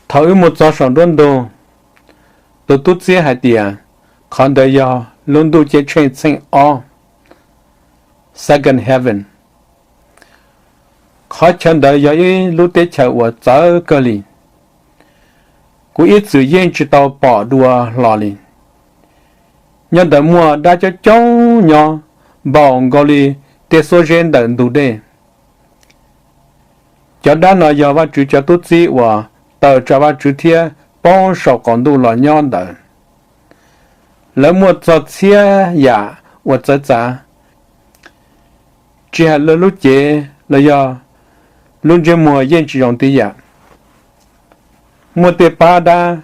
Thaum wb mus txog saum nruab ntug, tus tub txib hais tias qhov ntawd yog lub ntuj ceeb tsheej txheej ob, second heaven. Qhov chaw ntawd yog ib lub teb chaws uas txawv kawg li. Kuv ib txwm yeej tsis tau pom dua hlo li. Nyob ntawd muaj dab coob coob nyob, npaum nkaus li tej xuab zeb ntawm ntug dej. Cov dab no yog Vajtswv cov tub txib uas tawm tsam Vajtswv thiab poob saum qaum ntuj los nyob ntawd. Lawv muaj txog txhiab yam uas txawv txav, tsis hais lawv lub cev los yog lub ntsej muag yeej tsis zoo tib yam. Muaj tej pab dab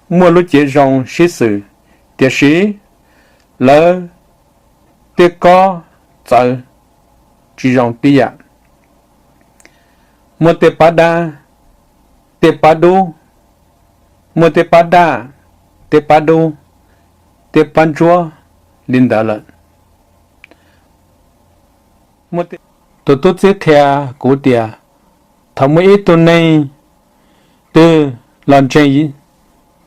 muaj lub cev zoo sib xws, tiam sis lawv tej kob txawv tsis zoo tib yam. Muaj tej pab dab, tej pab dub, muaj tej pab daj, tej pab dub, tej pab ntsuab li ntawd lawm. Tus tub txib qhia kuv tias thaum muaj ib tug neeg twg los ntseeg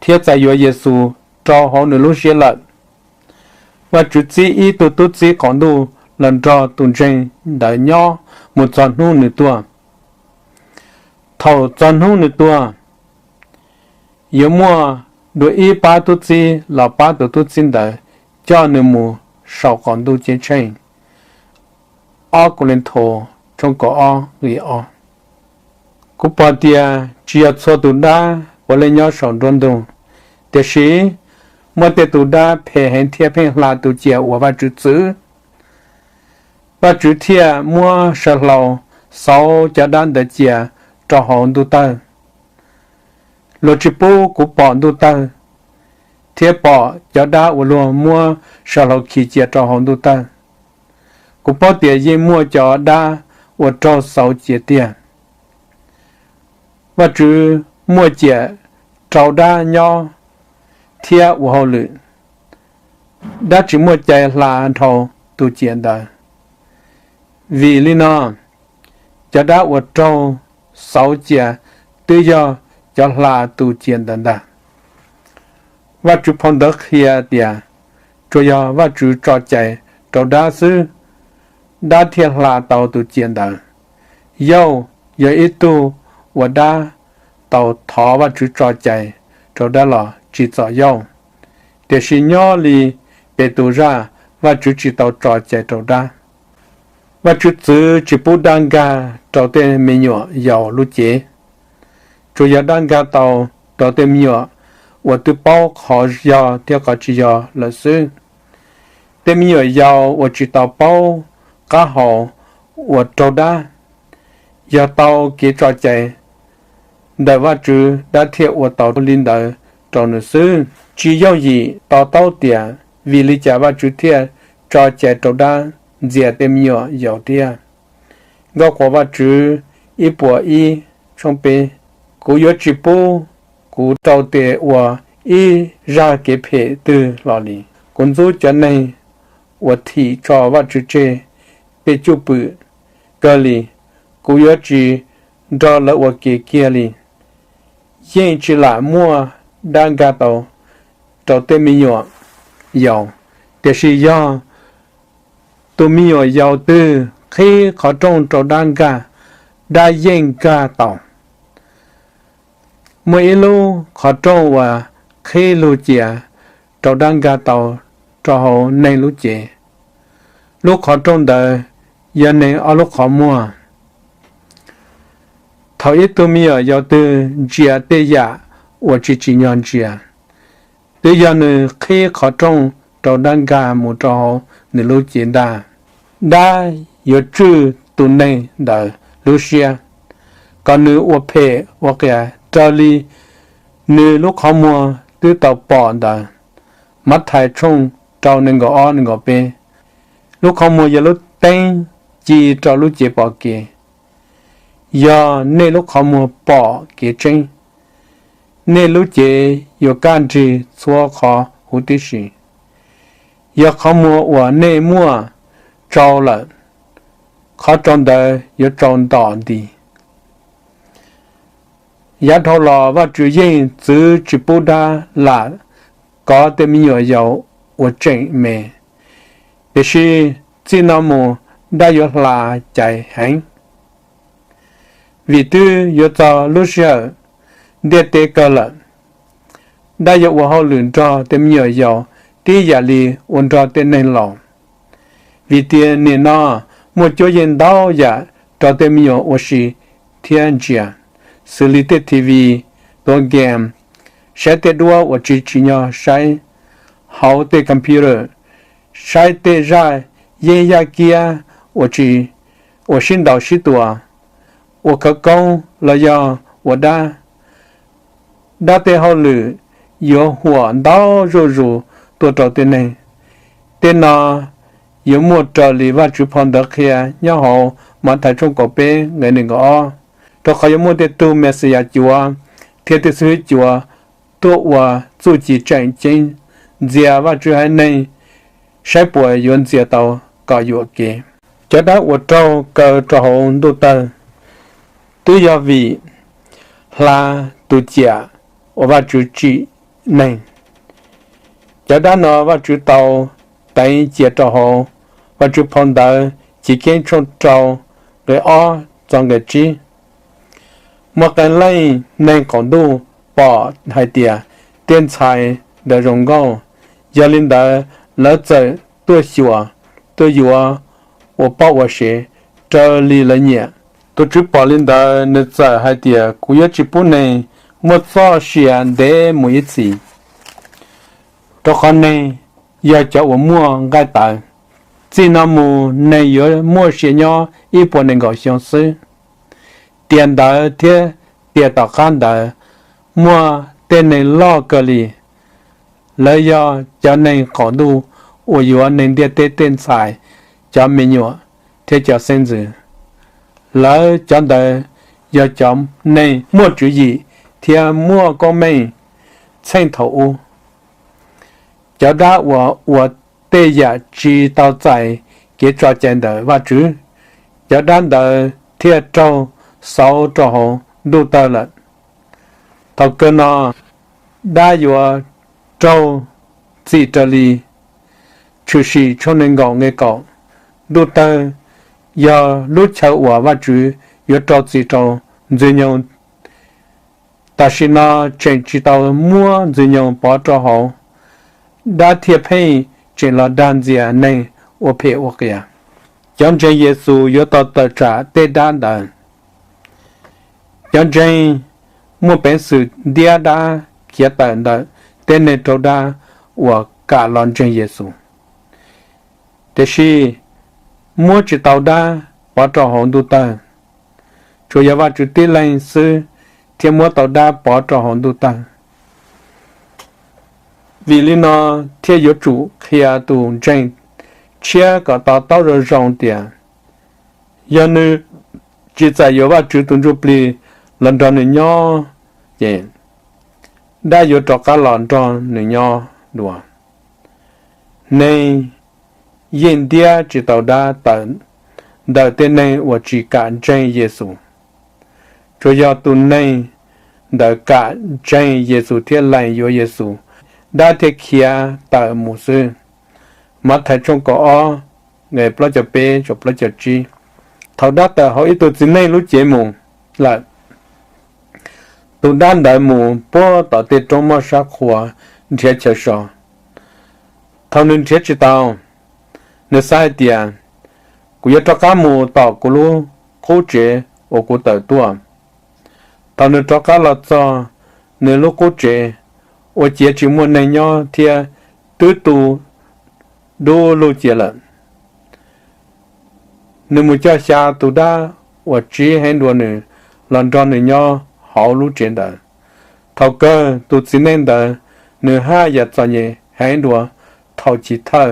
thiab txais yuav Yexus rau hauv nws lub siab lawm, Vajtswv txib ib tug tub txib qaum ntuj los nrog tus ntseeg ntawd nyob mus txog hnub nws tuag. Thaum txog hnub nws tuag, yuav muaj dua ib pab tub txib los pab tus tub txib ntawd coj nws mus saum qaum ntuj ceeb tsheej. Ob Kauleethaus tshooj kaum ob nqe ob. Kuv pom tias tsis yog txhua tus dab puav leej nyob saum nruab ntug, tiam sis muaj tej tus dab phem heev thiab pheej hla tus cia uas Vajtswv txwv. Vajtswv thiaj muab saw hlau xauv cov dab ntawd cia rau hauv ntuj tawg. Luag tsis pub kuv pom ntuj tawg thiab pom cov dab uas luag muab saw hlau khi cia rau hauv ntuj tawg. Kuv paub tias yeej muaj cov dab uas raug xauv cia tiag. Vajtswv muaj ciam rau dab nyob thiab ua hauj lwm. Dab tsis muaj cai hla dhau tus ciam ntawd. Vim li no, cov dab uas raug xauv cia twb yog cov hla tus ciam ntawd ntag. Vajtswv phau ntawv qhia tias tsuas yog Vajtswv tso cai rau dab xwb, dab thiaj hla tau tus ciam ntawd. Yauj yog ib tug uas dab tau thov Vajtswv tso cai rau dab los tsim txom Yauj, tiam sis nyob li Petus zaj, Vajtswv tsis tau tso cai rau dab. Vajtswv txwv tsis pub dab nkag rau tej me nyuam yaus lub cev. Tsuas yog dab nkag tau rau tej me nyuam uas twb paub qhov yog thiab qhov tsis yog lawm xwb. Tej me nyuam yaus uas tsis tau paub qab hau uas raug dab, yog tau kev tso cai ntawm Vajtswv, dab thiaj ua tau li ntawd rau nws xwb. Tsis yooj yim to taub tias vim li cas Vajtswv thiaj tso cai rau dab ntxias tej me nyuam yaus thiab. Nkauj Quas Vajtswv ib puas ib tshooj peb. Kuv yuav tsis pub kuv rau tes ua ib zaj kev phem twg hlo li. Kuv ntxub cov neeg uas thim tso Vajtswv tseg pes cuj pwm kawg li. Kuv yuav tsis nrog lawv ua ke kiag li. Yeej tsis lam muaj dab nkag tau rau tej me nyuam yaus, tiam sis yog tus me nyuam yaus twg qhib qhov rooj rau dab nkag, dab yeej nkag tau. Muaj ib lub qhov rooj uas qhib lug cia rau dab nkag tau rau hauv neeg lub cev. Lub qhov rooj ntawd yog neeg ob lub qhov muag. Thaum ib tug me nyuam yaus twg ntsia tej yam uas tsis tsim nyog ntsia, twb yog nws qhib qhov rooj rau dab nkag mus rau hauv nws lub cev ntag. Dab yuav tswj tus neeg ntawd lub siab, kom nws ua phem ua qias raws li nws lub qhov muag twb tau pom ntawd. Mathais tshooj rau nees nkaum ob nees nkaum peb. Lub qhov muag yog lub teeb ci rau lub cev pom kev. Yog nej lub qhov muag pom kev tseeb, nej lub cev yuav kaj nrig txhua qhov huv tib si. Yog qhov muag uas nej muaj tsau lawm, qhov tsau ntawd yuav tsau ntom nti. Yav dhau los Vajtswv yeej txwv tsis pub dab lam kov tej me nyuam yaus uas tseem me, tiam sis txij no mus dab yuav hla caiv heev, vim twb yuav txog lub sij hawm ntiaj teb kawg lawm. Dab yuav ua hauj lwm nrog tej me nyuam yaus tib yam li ua nrog tej neeg laus, vim tias nim no muaj cuab yeej ntau yam rau tej me nyuam ua si thiab ntsia, xws li tej TV, tua game, saib tej duab uas tsis tsim nyog saib hauv tej computer, saib tej zaj yeeb yaj kiab uas sib ntaus sib tua, ua khawv koob los yog ua dab. Dab tej hauj lwm yuav huam ntau zuj zus tuaj rau tej neeg. Tej no yuav muaj raws li Vajtswv phau ntawv qhia nyob hauv Mathais tshooj kaum peb nqe nees nkaum ob, rau qhov yuav muaj tej tug Mexiyas cuav thiab tej xib hwb cuav tuaj ua txuj ci tseem ceeb ntxias Vajtswv haiv neeg saib puas yuav ntxias tau kom yuam kev. Cov dab uas raug kaw rau hauv ntuj tawg twb yog vim hla tus ciam uas Vajtswv tsim neeg. Cov dab no Vajtswv tau teev cia rau hauv Vajtswv phau ntawv Chiv Keeb tshooj rau nqe ob txog nqe tsib. Muaj qee leej neeg qaum ntuj pom hais tias tej ntxhais ntawd zoo nkauj, yog li ntawd lawv txawm tuaj xyuas, tuaj yuav ua poj ua sev raws li lawv nyiam. Tus Tswv pom li ntawd nws txawm hais tias, Kuv yuav tsis pub neeg muaj txoj sia ntev mus ib txhis, rau qhov neeg yog cov uas muaj nqaij tawv. Txij no mus neeg yuav muaj sia nyob ib puas nees nkaum xyoo xwb. Tiam ntawd thiab tiam tom qab ntawd muaj tej neeg loj kawg li, lawv yog cov neeg qaum ntuj uas yuav neeg ntiaj teb tej ntxhais, cov me nyuam, thiab cov xeeb ntxwv. Lawv cov ntawd yog cov neeg muaj tswv yim thiab muaj koob meej txheej thaum ub. Cov dab uas ua tej yam tsis tau txais kev tso cai ntawm Vajtswv, cov dab ntawd thiaj raug xauv rau hauv ntuj tawg lawm. Thaum kawg no, dab yuav raug txim raws li Tshwm sim tshooj nees nkaum nqe kaum. Ntuj tawg yog lub chaw uas Vajtswv yuav rau txim rau Ntxwg Nyoog. Tam sim no tseem tsis tau muab Ntxwg Nyoog pov rau hauv, dab thiaj pheej tseem los dag ntxias neeg ua phem ua qias. Cov ntseeg Yexus yuav tau tawm tsam tej dab ntawd. Cov ntseeg muaj peev xwm ntiab dab khiav tawm ntawm tej neeg raug dab uas kam los ntseeg Yexus. Tiam sis muab tsis tau dab pov rau hauv ntuj tawg. Tsuas yog Vajtswv tib leeg xwb thiaj muab tau dab pov rau hauv ntuj tawg. Vim li no thiaj yuav tsum qhia tus ntseeg tshiab kom to taub zoo zoo tias, yog nws tsis txais yuav Vajtswv tus Ntsuj Plig los nrog nws nyob, ces dab yuav rov qab los nrog nws nyob dua. Neeg yeej ntiab tsis tau dab tawm ntawm tej neeg uas tsis kam ntseeg Yexus. Tsuas yog tus neeg ntawd kam ntseeg Yexus thiab lees yuav Yexus, dab thiaj khiav tawm mus xwb. Mathais tshooj kaum ob, nqe plaub caug peb, plaub caug tsib. Thaum dab tawm hauv ib tug txiv neej lub cev mus lawm, tus dab ntawd mus puag tom tej roob moj sab qhua nrhiav chaw so. Thaum nws nrhiav tsis tau, nws xav hais tias, kuv yuav rov qab mus tom kuv lub qub tsev uas kuv tawm tuaj. Thaum nws rov qab los txog nws lub qub tsev, ua ciav tsis muaj neeg nyob thiab twb tu dub lug cia lawm. Nws mus coj xya tus dab uas tsiv heev dua nws los nrog nws nyob hauv lub tsev ntawd. Thaum kawg tus txiv neej ntawd nws haj yam txom nyem heev dua thaum chiv thawj.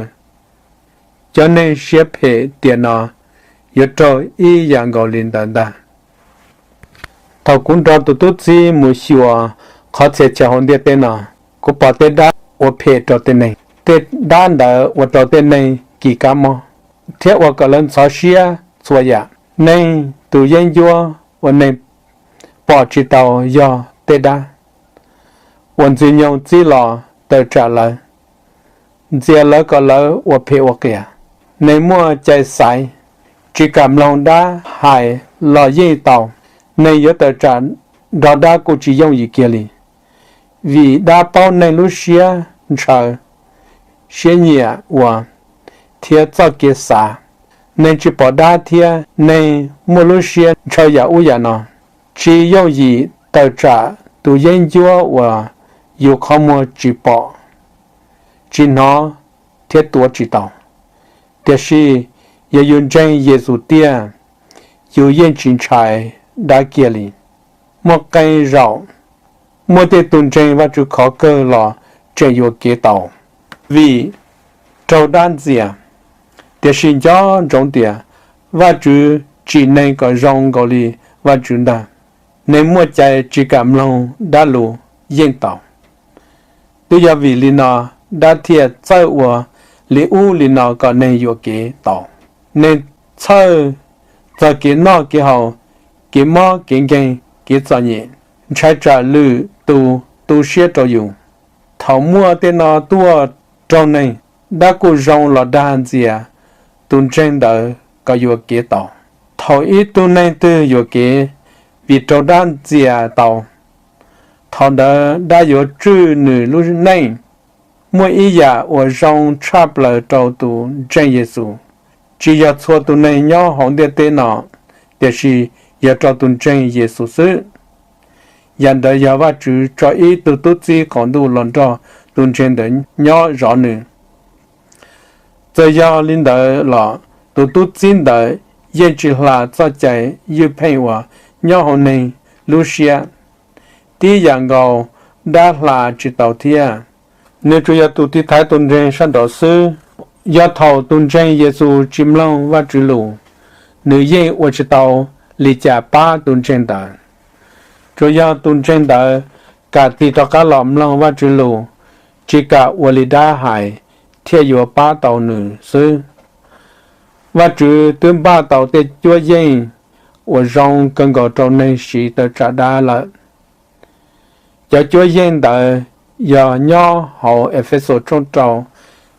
Cov neeg siab phem tiam no yuav raug ib yam nkaus li ntawd ntag. Thaum kuv nrog tus tub txib mus xyuas qhov txhia chaw hauv ntiaj teb no, kuv pom tej dab ua phem rau tej neeg. Tej dab ntawd ua rau tej neeg kis kab mob thiab ua kom lawv ntxhov siab txhua yam. Neeg tus yeeb ncuab ua neeg pom tsis tau yog tej dab uas Ntxwg Nyoog txib los tawm tsam lawv, ntxias lawv kom lawv ua phem ua qias. Neeg muaj cai xaiv, tsis kam mloog dab hais los yeej tau. Neeg yuav tawm tsam nrog dab kuj tsis yooj yim kiag li, vim dab paub neeg lub siab ntshaw, siab nyiam ua, thiab txoj kev xav. Neeg tsis pom dab thiab neeg muaj lub siab ntshaw yam ub yam no. Tsis yooj yim tawm tsam tus yeeb ncuab uas yus qhov muag tsis pom, tsis hnov thiab tuav tsis tau. Tiam sis yog yus ntseeg Yexus tiag, yus yeej tsis ntshai dab kiag li. Muaj qee zaum, muaj tej tus ntseeg Vajtswv khov kawg los tseem yuam kev tau, vim raug dab ntxias. Tiam sis nco ntsoov tias Vajtswv tsim neeg kom zoo nkaus li Vajtswv ntag. Neeg muaj cai tsis kam mloog dab lus yeej tau. Twb yog vim li no dab thiaj txawj ua li ub li no kom neeg yuam kev tau. Neeg txhawj txog kev noj kev haus, kev mob kev nkeeg, kev txom nyem, ntshai tsam lwm tus tu siab rau yus. Thaum muaj tej no tuaj raug neeg, dab kuj zoo los dag ntxias tus ntseeg ntawd kom yuam kev tau. Thaum ib tug neeg twg yuam kev vim raug dab ntxias tau, thaum ntawd dab yuav tswj nws lub neej. Muaj ib yam uas zoo tshaj plaws rau tus ntseeg Yexus, tsis yog txhua tus neeg nyob hauv ntiaj teb no, tiam sis yog rau tus ntseeg Yexus xwb. Yam ntawd yog Vajtswv tso ib tug tub txib qaum ntuj los nrog tus ntseeg ntawd nyob zov nws. Txawm yog li ntawd los tus tub txib ntawd yeej tsis hla txoj cai ywj pheej uas nyob hauv neeg lub siab, tib yam nkaus dab hla tsis tau thiab. Nws tsuas yog tus tiv thaiv tus ntseeg sab nraud xwb. Yog thaum tus ntseeg Yexus tsis mloog Vajtswv lus, nws yeej ua tsis tau li cas pab tus ntseeg ntawd. Tsuas yog tus ntseeg ntawd kam tig rov qab los mloog Vajtswv lus, tsis kam ua li dab hais, thiaj yuav pab tau nws xwb. Vajtswv twb npaj tau tej cuab yeej uas zoo kawg nkaus rau neeg siv tawm tsam dab lawm. Cov cuab yeej ntawd yog nyob hauv Efexus tshooj rau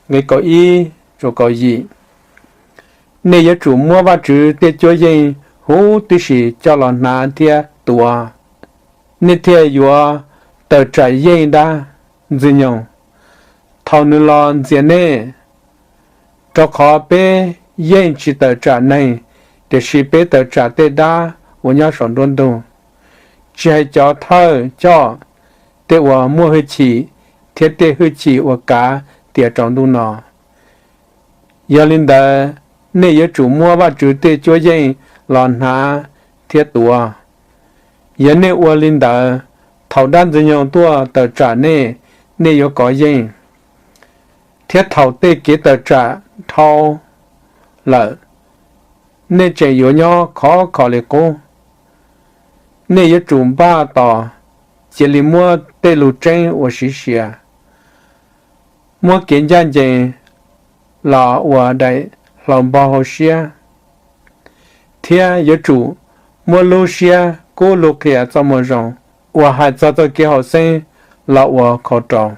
nqe kaum ib rau kaum yim. Nej yuav tsum muab Vajtswv tej cuab yeej huv tib si coj los hnav thiab tuav, nej thiaj yuav tawm tsam yeej dab Ntxwg Nyoog thaum nws los ntxias nej. Rau qhov peb yeej tsis tawm tsam neeg, tiam sis peb tawm tsam tej dab uas nyob saum nruab ntug, tsis hais cov thawj coj, tej uas muaj hwj chim, thiab tej hwj chim uas kav tias tsaus ntuj no. Yog li ntawd, nej yuav tsum muab Vajtswv tej cuab yeej los hnav thiab tuav. Yog nej ua li ntawd, thaum dab Ntxwg Nyoog tuaj tawm tsam nej, nej yuav kov yeej, thiab thaum tej kev tawm tsam dhau lawm, nej tseem yuav nyob khov kho li qub. Nej yuav tsum npaj tos, cia li muab tej lus tseeb ua siv sia, muab kev ncaj ncees los ua daim hlau npog hauv siab, thiab yuav tsum muab lub siab kub lug qhia txoj moo zoo uas hais txog txoj kev haum xeeb los ua khau rau.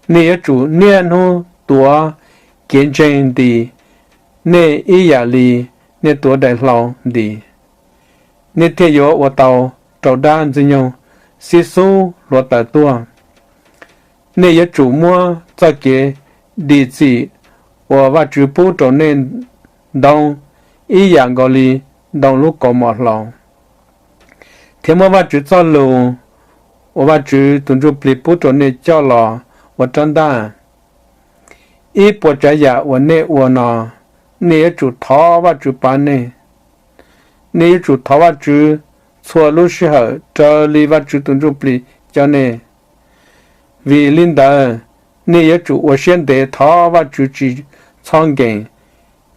Nej yuav tsum niaj hnub tuav kev ntseeg ntis nej ib yam li nej tuav daim hlau ntis, nej thiaj yuav ua tau rau dab Ntxwg Nyoog xib xub hluav taws tuaj. Nej yuav tsum muab txoj kev dim txim uas Vajtswv pub rau nej ntoo ib yam nkaus li ntoo lub kaus mom hlau, thiab muab Vajtswv txoj lus uas Vajtswv tus Ntsuj Plig pub rau nej coj los ua rab ntaj. Ib puas tsav yam uas nej ua no, nej yuav tsum thov Vajtswv pab nej. Nej yuav tsum thov Vajtswv txhua lub sij hawm raws li Vajtswv tus Ntsuj Plig coj nej. Vim li ntawd, nej yuav tsum ua siab ntev thov Vajtswv tsis txhob nkees,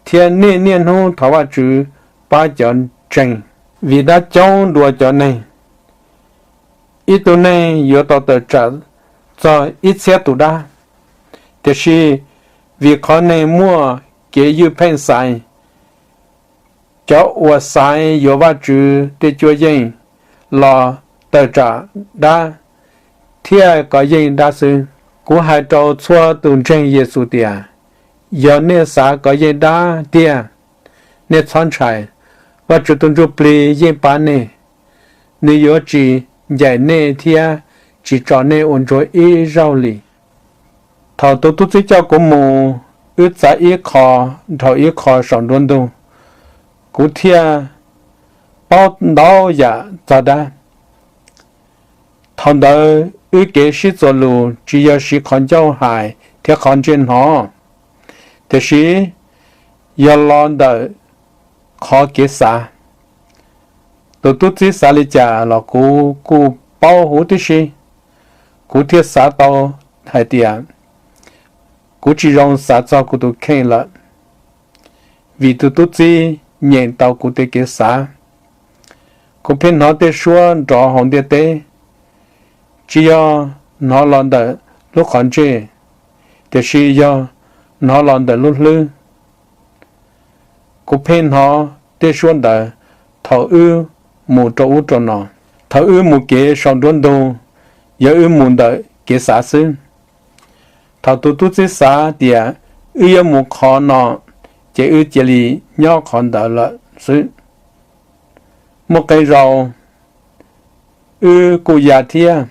thiab nej niaj hnub thov Vajtswv pab cov ntseeg. Vim dab coob dua cov neeg, ib tug neeg yuav tau tawm tsam txog ib txhiab tus dab. Tiam sis vim qhov neeg muaj kev ywj pheej xaiv, cov uas xaiv yuav Vajtswv tej cuab yeej los tawm tsam dab thiab kov yeej dab xwb. Kuv hais rau txhua tus ntseeg Yexus tias, yog nej xav kov yeej dab tiag, nej txhob ntshai, Vajtswv tus Ntsuj Plig yeej pab nej. Nws yuav tsis ncaim nej thiab tsis tso nej ua ntsuag ib zaug li. Thaum tus tub txib coj kuv mus, wb txav ib qho dhau ib qho saum nruab ntug, kuv thiaj paub ntau yam txog dab. Thaum ntawd wb kev sib txuas lus tsis yog siv qhov ncauj hais thiab qhov ntsej hnov, tiam sis yog los ntawm qhov kev xav. Tus tub txib xav li cas los kuv kuj paub huv tib si. Kuv thiaj xav tau hais tias, kuv tsis zoo xav txog kuv tus kheej lawm, vim tus tub txib nyeem tau kuv tej kev xav. Kuv pheej hnov tej suab nrov hauv ntiaj teb, tsis yog hnov los ntawm lub qhov ntsej, tiam sis yog hnov los ntawm lub hlwb. Kuv pheej hnov tej suab ntawd thaum wb mus rau ub rau no. Thaum wb mus kev saum nruab ntug, yog wb mus ntawm kev xav xwb. Thaum tus tub txib xav tias wb yuav mus qhov no, ces wb cia li nyob qhov ntawd lawm xwb. Muaj qee zaus wb kuj ya thiab.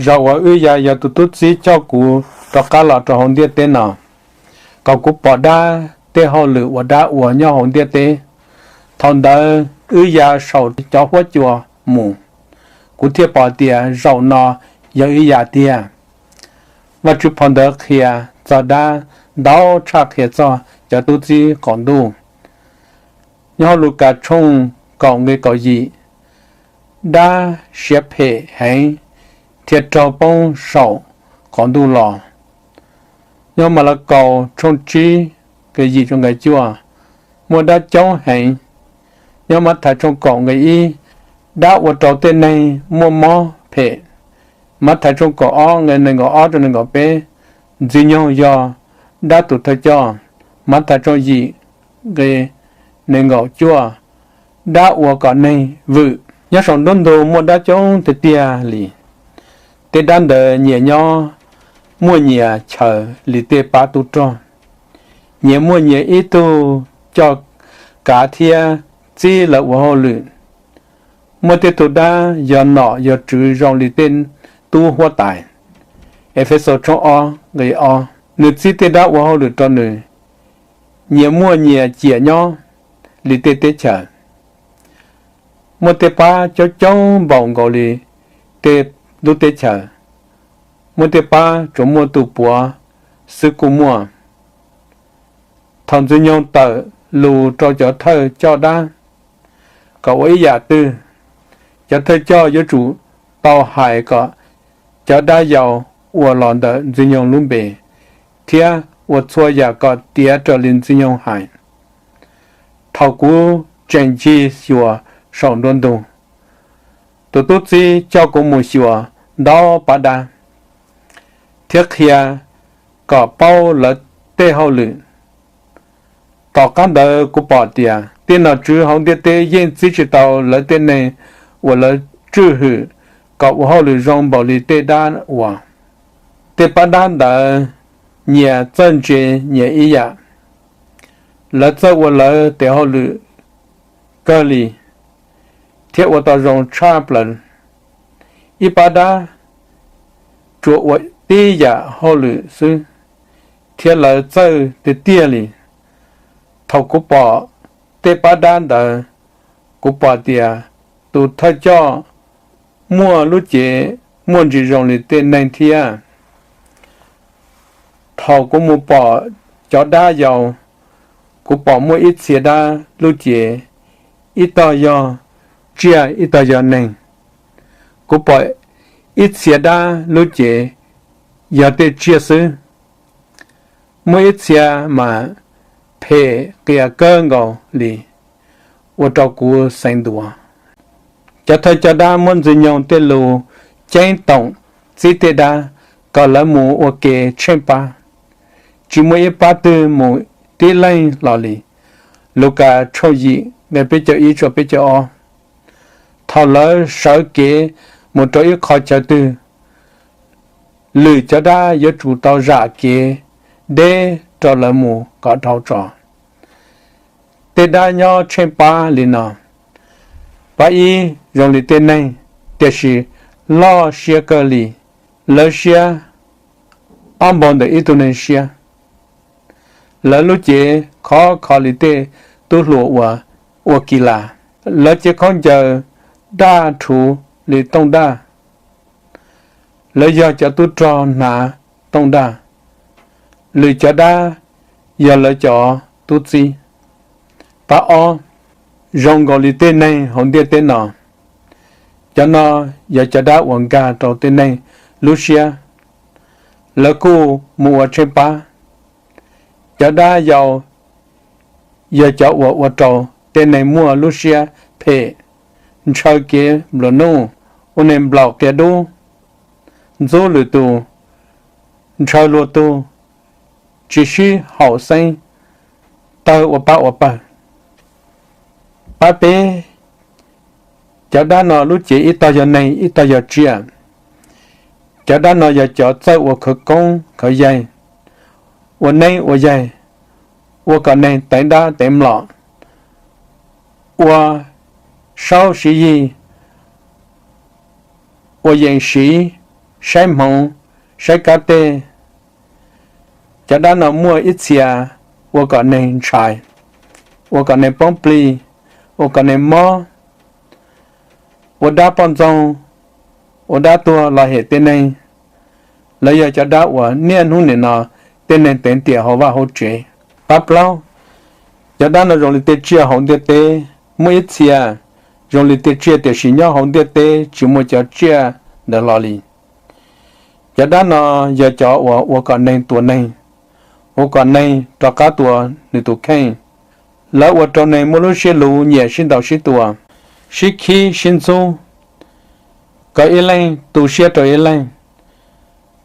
Zaum uas wb ya yog tus tub txib coj kuv rov qab los rau hauv ntiaj teb no, kom kuv pom dab tej hauj lwm uas dab ua nyob hauv ntiaj teb. Thaum ntawd wb ya saum cov huab cua mus, kuv thiaj pom tias zaum no yog wb ya tiag. Vajtswv phau ntawv qhia txog dab ntau tshaj qhia txog cov tub txib qaum ntuj. Nyob hauv Lukas tshooj kaum nqe kaum yim, dab siav phem heev thiaj raug poob saum qaum ntuj los. Nyob Malakaus tshooj tsib nqe yim rau nqe cuaj, muaj dab coob heev. Nyob Mathais tshooj kaum nqe ib, dab ua rau tej neeg muaj mob phem. Mathais tshooj kaum ob nqe nees nkaum ob rau nees nkaum peb, Ntxwg Nyoog yog dab tus thawj coj. Mathais tshooj yim nqe nees nkaum cuaj, dab ua kom neeg vwm. Nyob saum nruab ntug muaj dab coob tiag tiag li. Tej dab ntawd nyias nyob muaj nyias chaw li tej pab tub rog, nyias muaj nyias ib tug coj kav thiab txib lawv ua hauj lwm. Muaj tej tug dab yog nom yog tswv zoo li tej tub huab tais. Efexus tshooj ob nqe ob, nws txib tej dab ua hauj lwm rau nws, nyias muaj nyias ciam nyob li tej teb chaws. Muaj tej pab coob coob npaum nkaus li tej lub teb chaws, muaj tej pab tsuas muaj tus puav xwb kuj muaj. Thaum Ntxwg Nyoog tawm lus rau cov thawj coj dab kom ua ib yam twg, cov thawj coj yuav tsum tau hais kom cov dab yau ua los ntawm Ntxwg Nyoog lub npe, thiab ua txhua yam kom tiav raws li Ntxwg Nyoog hais. Thaum kuv tseem ncig xyuas saum nruab ntug, tus tub txib coj kuv mus xyuas ntau pab dab thiab qhia kom paub lawv tej hauj lwm. Tom qab ntawd kuv pom tias tej nom tswv hauv ntiaj teb yeej txib tsis tau lawv tej neeg uas lawv tswj hwm kom ua hauj lwm zoo npaum li tej dab ua. Tej pab dab ntawd nyias txawj ntse nyias ib yam, lawv txawj ua lawv tes hauj lwm kawg li thiab ua tau zoo tshaj plaws. Ib pab dab tsuas ua tib yam hauj lwm xwb thiab lawv txawj tiag tiag li. Thaum kuv pom tej pab dab ntawd, kuv pom tias tus thawj coj muaj lub cev muaj ntsis zoo li tej neeg thiab. Thaum kuv mus pom cov dab yau, kuv pom muaj ib txhia dab lub cev, ib tog yog tsiaj ib tog yog neeg. Kuv pom ib txhia dab lub cev yog tej tsiaj xwb, muaj ib txhia mas phem qias kawg nkaus li, ua rau kuv xeev ntuas. Cov thawj coj dab muab Ntxwg Nyoog tej lus ceeb toom txib tej dab kom lawv mus ua ke tsheej pab, tsis muaj ib pab twg mus tib leeg los li. Lukas tshooj yim nqe peb caug ib txog peb caug ob. Thaum lawv sawv kev mus rau ib qho chaw twg, lwm cov dab yuav tsum tau zam kev deb rau lawv mus kom dhau tso. Tej dab nyob tsheej pab li no: pab ib zoo li tej neeg, tiam sis loj siab kawg li, lawv siab ob npaug ntawm ib tug neeg siab. Lawv lub cev khov kho li tej tub hluas uas ua kis las, lawv cev khaub ncaws daj rhuv li tooj daj, lawv yog cov tub rog hnav tooj daj, lwm cov dab yog lawv cov tub txib. Pab ob zoo nkaus li tej neeg hauv ntiaj teb no, cov no yog cov dab uas nkag rau tej neeg lub siab, lawv kuj mus ua tsheej pab. Cov dab yau yog cov uas ua rau tej neeg muaj lub siab phem, ntshaw kev nplua nuj, ua neeg nplaum qia dub, ntxub lwm tus, ntshaw luag tug, tsis sib haum xeeb, tawg ua pab ua pawg. Pab peb, cov dab no lub cev ib tog yog neeg ib tog yog tsiaj. Cov dab no yog cov txawj ua khawv koob khawv yaig, ua neeb ua yaig, ua kom neeg teev dab teev mlom, ua saub siv yig, ua yees siv, saib hmoov, saib kab teg. Cov dab no muaj ib txhia ua kom neeg ntshai, ua kom neeg poob plig, ua kom neeg mob, ua dab poj ntxoog, ua dab tuag los hem tej neeg. Lawv yog cov dab uas niaj hnub nim no tej neeg teev tiam hauv vaj hauv tsev. Pab plaub, cov dab no zoo li tej tsiaj hauv ntiaj teb, muaj ib txhia zoo li tej tsiaj tiam sis nyob hauv ntiaj teb tsis muaj cov tsiaj ntawd hlo li. Cov dab no yog cov uas ua kom neeg tua neeg, ua kom neeg rov qab tua nws tus kheej. Lawv ua rau neeg muaj lub siab luv nyiam sib ntaus sib tua, sib khib sib ntxub, kom ib leeg tu siab rau ib leeg,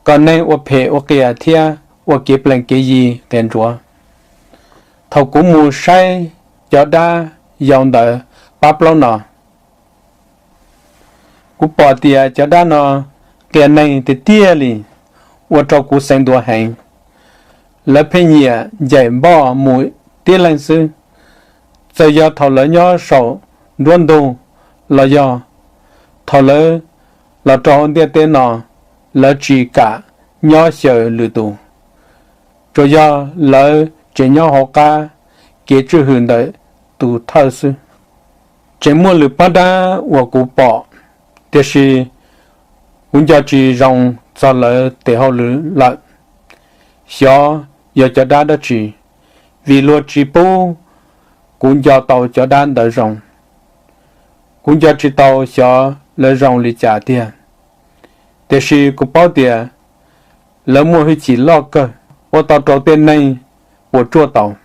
kom neeg ua phem ua qias thiab ua kev plees kev yi qias ntsuav. Thaum kuv mus saib cov dab yau ntawd pab plaub no, kuv pom tias cov dab no qias neeg tiag tiag li, ua rau kuv xeev ntuav heev. Lawv pheej nyiam ncaim npoj mus tib leeg xwb, txawm yog thaum lawv nyob saum nruab ntug los yog thaum lawv los rau hauv ntiaj teb no, lawv tsis kam nyob xyaw lwm tus, tsuas yog lawv tseem nyob hauv qab kev tswj hwm ntawm tus thawj xwb. Tseem muaj lwm pab dab uas kuv pom, tiam sis kuv nco tsis zoo txog lawv tes hauj lwm lawm. Xyov yog cov dab dab tsi, vim luag tsis pub kuv nco tau cov dab ntawd zoo. Kuv nco tsis tau xyov lawv zoo li cas tiag, tiam sis kuv paub tias lawv muaj hwj chim loj kawg, ua tau rau tej neeg puas tsuaj tau.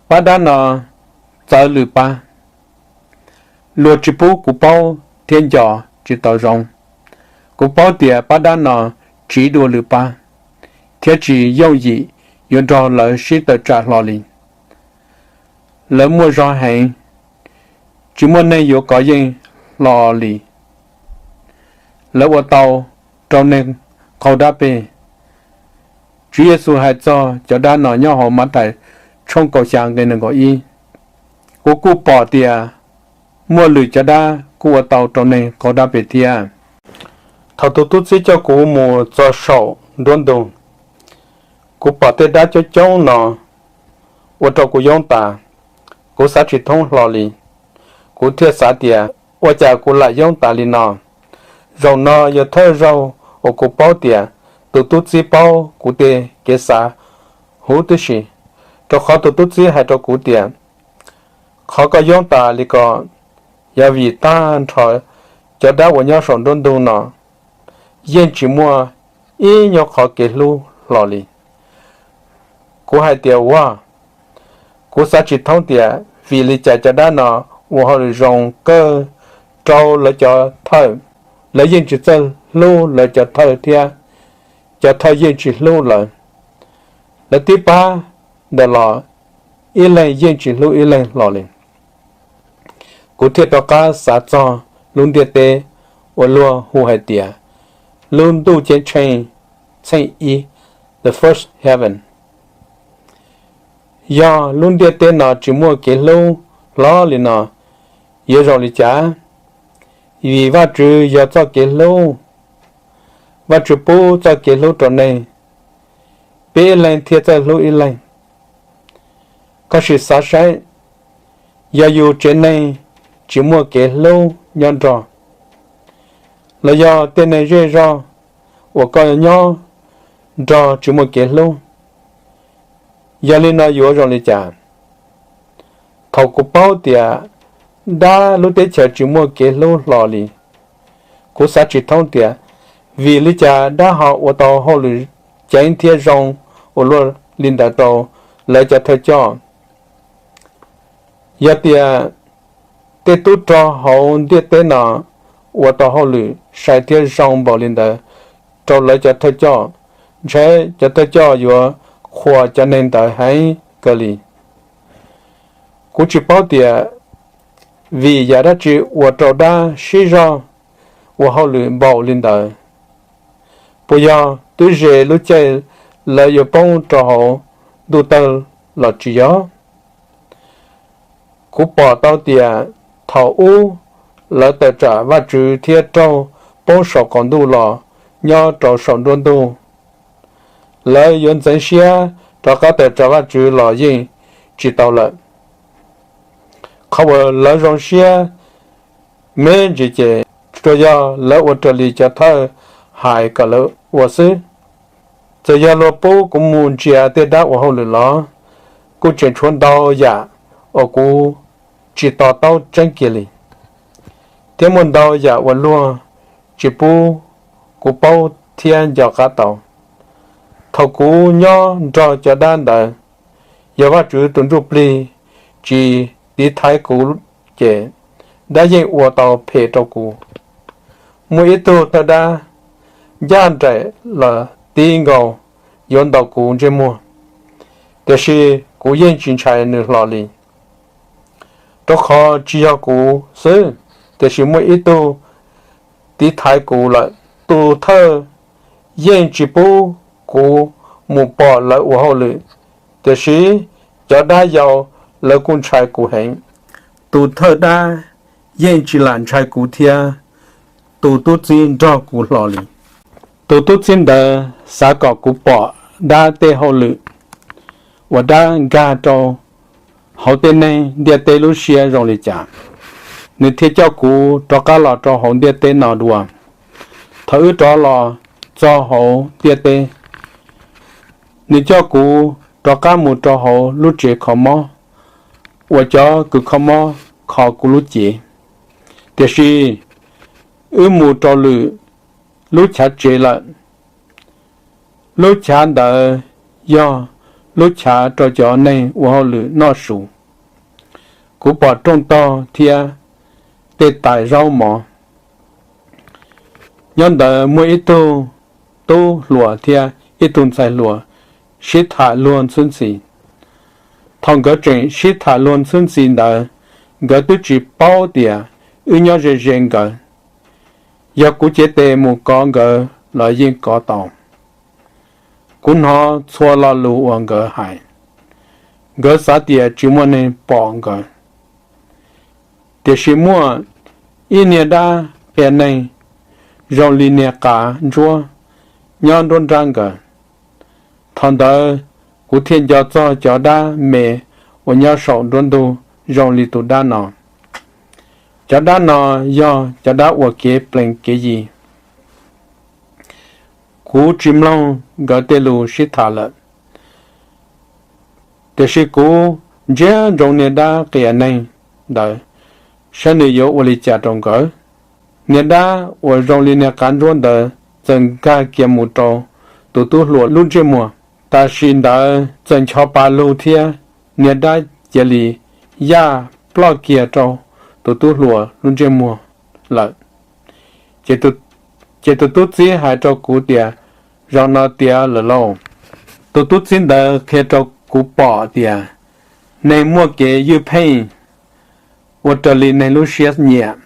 Pab dab no txawv lwm pab, luag tsis pub kuv paub thiab nco tsis tau zoo. Kuv paub tias pab dab no tsiv dua lwm pab, thiab tsis yooj yim yuav nrog lawv sib tawm tsam hlo li. Lawv muaj zog heev, tsis muaj neeg yuav kov yeej hlo li. Lawv ua tau rau neeg qaug dab peg. Tswv Yexus hais txog cov dab no nyob hauv Mathais tshooj kaum xya nqe nees nkaum ib. Kuv kuj pom tias muaj lwm cov dab kuj ua tau rau neeg qaug dab peg thiab. Thaum tus tub txib coj kuv mus txog saum nruab ntug, kuv pom tej dab coob coob no ua rau kuv yoob tas. Kuv xav tsis thoob hlo li, kuv thiaj xav tias ua cas kuv lam yoob tas li no. Zaum no yog thawj zaug uas kuv paub tias tus tub txib paub kuv tej kev xav huv tib si, rau qhov tus tub txib hais rau kuv tias qhov koj yoob tas li ko yog vim tag nrho cov dab uas nyob saum nruab ntug no yeej tsis muaj ib nyuag qhov kev hlub hlo li. Kuv hais tias ua, kuv xav tsis thoob tias vim li cas cov dab no ua hauj lwm zoo kawg rau lawv cov thawj, lawv yeej tsis txawj hlub lawv cov thawj thiab cov thawj yeej tsis hlub lawv. Lawv tib pab ntawm los ib leeg yeej tsis hlub ib leeg hlo li. Kuv thiaj rov qab xav txog lub ntiaj teb uas luag hu hais tias lub ntuj ceeb tsheej txheej ib, the first heaven. Yog lub ntiaj teb no tsis muaj kev hlub hlob li no, yuav zoo li cas? Vim Vajtswv yog txoj kev hlub, Vajtswv pub txoj kev hlub rau neeg, peb ib leeg thiaj txawj hlub ib leeg. Koj sim xav saib, yog yus tsev neeg tsis muaj kev hlub nyob nrog, los yog tej neeg zej zog uas koj nyob nrog tsis muaj kev hlub, yog li no yuav zoo li cas? Thaum kuv paub tias dab lub teb chaws tsis muaj kev hlub hlo li, kuv xav tsis thoob tias vim li cas dab ho ua tau hauj lwm ceev thiab zoo ua luaj li ntawd rau lawv cov thawj coj. Yog tias tej tub rog hauv ntiaj teb no ua tau hauj lwm sai thiab zoo npaum li ntawd rau lawv cov thawj coj, ntshe cov thawj coj yuav qhuas cov neeg ntawd heev kawg li. Kuv tsis paub tias vim yam dab tsi ua rau dab sib zog ua hauj lwm npaum li ntawd. Puas yog twb ze lub caij lawv yuav poob rau hauv ntuj tawg los tsis yog? Kuv pom tau tias thaum ub lawv tawm tsam Vajtswv thiab raug poob saum qaum ntuj los nyob rau saum nruab ntug, lawv yuav ntxeev siab rov qab tawm tsam Vajtswv los yeej tsis tau lawm. Qhov uas lawv zoo siab me ntsis ces tsuas yog lawv ua raws li cov thawj hais kom lawv ua xwb. Txawm yog luag pub kuv mus ntsia tej dab ua hauj lwm los kuj tseem tshuav ntau yam uas kuv tsis to taub tseeb kiag li, thiab muaj ntau yam uas luag tsis pub kuv paub thiab nco qab tau. Thaum kuv nyob nrog cov dab ntawd, yog Vajtswv tus ntsuj plig tsis tiv thaiv kuv ces dab yeej ua tau phem rau kuv. Muaj ib tug thawj dab ncaj nraim los ti nkaus yuav ntaus kuv ntsej muag, tiam sis kuv yeej tsis ntshai nws hlo li, rau qhov tsis yog kuv xwb, tiam sis muaj ib tug tiv thaiv kuv lawm. Tus thawj yeej tsis pub kuv mus pom lawv ua hauj lwm, tiam sis cov dab yau lawv kuj ntshai kuv heev. Tus thawj dab yeej tsis lam ntshai kuv thiab tus tub txib nrog kuv hlo li. Tus tub txib ntawd xav kom kuv pom dab tej hauj lwm uas dab nkag rau hauv tej neeg ntiaj teb lub siab zoo li cas. Nws thiaj coj kuv rov qab los rau hauv ntiaj teb no dua. Thaum wb rov los txog hauv ntiaj teb, nws coj kuv rov qab mus rau hauv lub tsev kho mob uas cov kws kho mob kho kuv lub cev. Tiam sis wb mus rau lwm lub chav tsev lawm. Lub chav ntawd yog lub chav rau cov neeg ua hauj lwm noj su. Kuv pom rooj tog thiab tej tais zaub mov. Nyob ntawd muaj ib tug tub hluas thiab ib tug ntxhais hluas sib tham luag ntxhwb ntxhi. Thaum nkawd tseem sib tham luag ntxhwb ntxhi ntawd, nkawd twb tsis paub tias wb nyob ze ze nkawd. Yog kuv cev tes mus kov nkawd los yeej kov tau. Kuv hnov txhua lo lus uas nkawd hais. Nkawd xav tias tsis muaj neeg pom nkawd. Tiam sis muaj ib niag dab qia neeg zoo li niag qav ntsuab nyob nruab nrab nkawd. Thaum ntawd kuv thiaj nco txog cov dab me uas nyob saum nruab ntug zoo li tus dab no. Cov dab no yog cov dab ua kev plees kev yi. Kuv tsis mloog nkawd tej lus sib tham lawm, tiam sis kuv ntsia ntsoov niag dab qia neeg ntawd saib nws yuav ua li cas rau nkawd. Niag dab uas zoo li niag qav ntsuab ntawd txawm nkag kiag mus rau tus tub hluas lub ntsej muag. Tam sim ntawd txawm ncho pa lug thiab niag dab cia li yaj ploj kiag rau tus tub hluas lub ntsej muag lawm. Ces tus tub txib hais rau kuv tias, Zaum no tiav lawm lauj. Tus tub txib ntawd qhia rau kuv pom tias neeg muaj kev ywj pheej ua raws li neeg lub siab nyiam.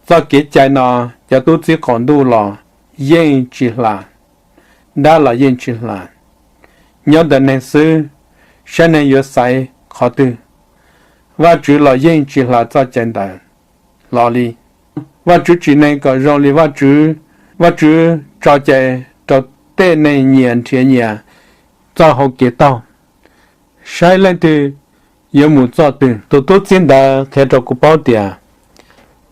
Txoj kev cai no, cov tub txib qaum ntuj los yeej tsis hla, dab los yeej tsis hla. Nyob ntawm neeg xwb, saib neeg yuav xaiv qhov twg, Vajtswv los yeej tsis hla txoj cai ntawd hlo li. Vajtswv tsim neeg kom zoo li Vajtswv, Vajtswv tso cai rau tej neeg nyias nrhiav nyias txoj hau kev taug, saib leej twg yuav mus txoj twg. Tus tub txib ntawd qhia rau kuv paub tias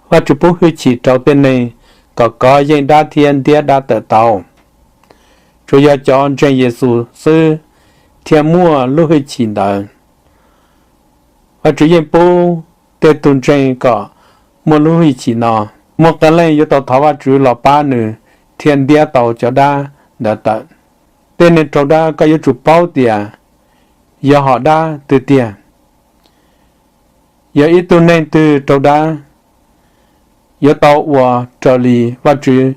Vajtswv pub hwj chim rau tej neeg kom kov yeej dab thiab ntiab dab tawm tau. Tsuas yog cov ntseeg Yexus xwb thiaj muaj lub hwj chim ntawd. Vajtswv yeej pub tej tug ntseeg kom muaj lub hwj chim no. Muaj qee leej yuav tau thov Vajtswv los pab nws thiaj ntiab tau cov dab ntawd tawm. Tej neeg raug dab, koj yuav tsum paub tias yog hom dab twg tiag. Yog ib tug neeg twg raug dab, yuav tau ua raws li Vajtswv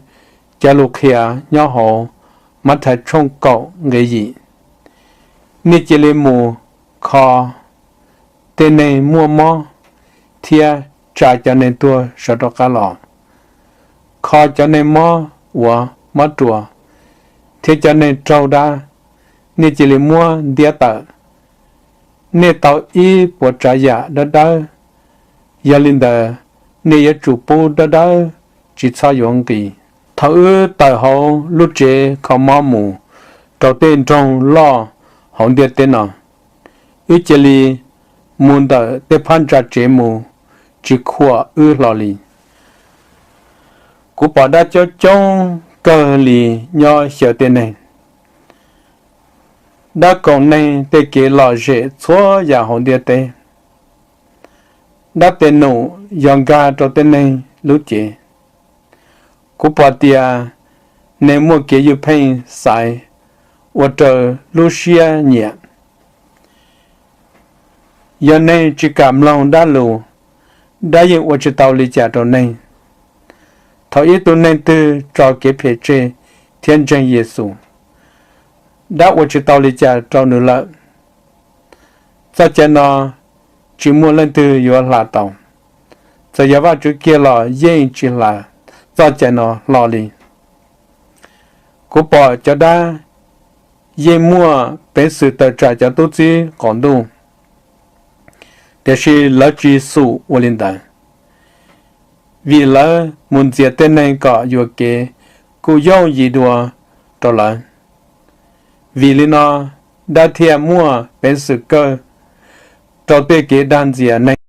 cov lus qhia nyob hauv Mathais tshooj kaum nqe yim: Nej cia li mus kho tej neeg muaj mob thiab tsa cov neeg tuag sawv rov qab los, kho cov neeg mob uas mob ruas thiab cov neeg raug dab, nej cia li muab ntiab tawm. Nej tau ib puas tsav yam dawb dawb, yog li ntawd nej yuav tsum pub dawb dawb, tsis txhob yuav nqi. Thaum wb tawm hauv lub tsev kho mob mus rau tej nroog loj hauv ntiaj teb no, wb cia li mus ntawm tej phab ntsa tsev mus, tsis khuam wb hlo li. Kuv pom dab coob coob kawg li nyob xyaw tej neeg. Dab koom neeg tej kev lom zem txhua yam hauv ntiaj teb. Dab tes num yog nkag rau tej neeg lub cev. Kuv pom tias neeg muaj kev ywj pheej xaiv ua raws lub siab nyiam. Yog neeg tsis kam mloog dab lus, dab yeej ua tsis tau li cas rau neeg. Thaum ib tug neeg twg tso kev phem tseg thiab ntseeg Yexus, dab ua tsis tau li cas rau nws lawm. Txoj cai no tsis muaj leej twg yuav hla tau. Txawm yog Vajtswv kiag los yeej tsis hla txoj cai no hlo li. Kuv pom cov dab yeej muaj peev xwm tawm tsam cov tub txib qaum ntuj, tiam sis lawv tsis xum ua li ntawd, vim lawv mus ntxias tej neeg kom yuam kev kuj yooj yim dua rau lawv. Vim li no, dab thiaj muaj peev xwm kawg rau tej kev dag ntxias neeg.